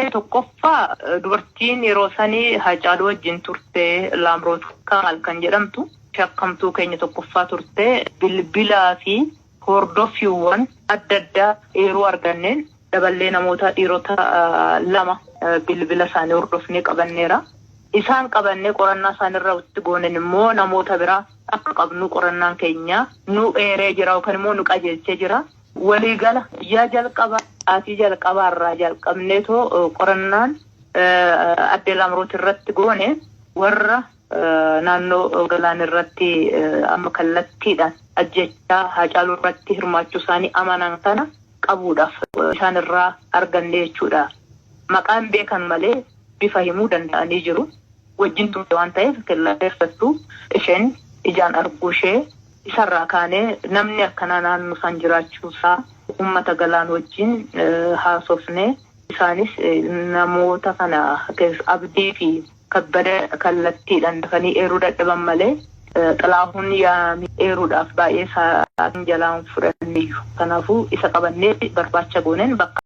Tokkoffaa, dubartiin yeroo sanii Haacaaluu wajjin turte, Laamroot Kamaal kan jedhamtu, shakkamtuu keenya tokkoffaa turte. Bilbilaa fi hordoffiiwwan adda addaa yeroo arganneen daballee namoota dhiirota lama bilbila isaanii hordofnee qabanneera. Isaan qabannee qorannaa isaanirra itti goonen immoo namoota biraa akka qabnu qorannaan keenya nu eeree jira yookaan immoo nu qajeelchee jira. Waliigala guyyaa jalqabaa sa'aatii jalqabaarraa jalqabneetoo qorannaan adde Laamroot irratti goone warra naannoo Galaan irratti amma kallattiidhaan ajjechaa Haacaaluu irratti hirmaachuu isaanii amanan kana qabuudhaaf isaan irraa arganne jechuudha. Maqaan beekan malee bifa himuu danda'anii jiru. Wajjin turte waan ta'eef keessattuu isheen ijaan arguu ishee isarraa kaanee namni akkanaa naannoo isaan jiraachuusaa uummata Galaan wajjin haasofnee, isaanis namoota kana Abdii fi Kabbada kallattiidhaan dafanii eeruu dadhaban malee Xilaahuun Yaamii eeruudhaaf baay'ee isaan jalaan fudhanneeyyu. Kanaafuu isa qabannee barbaacha gooneen bakka.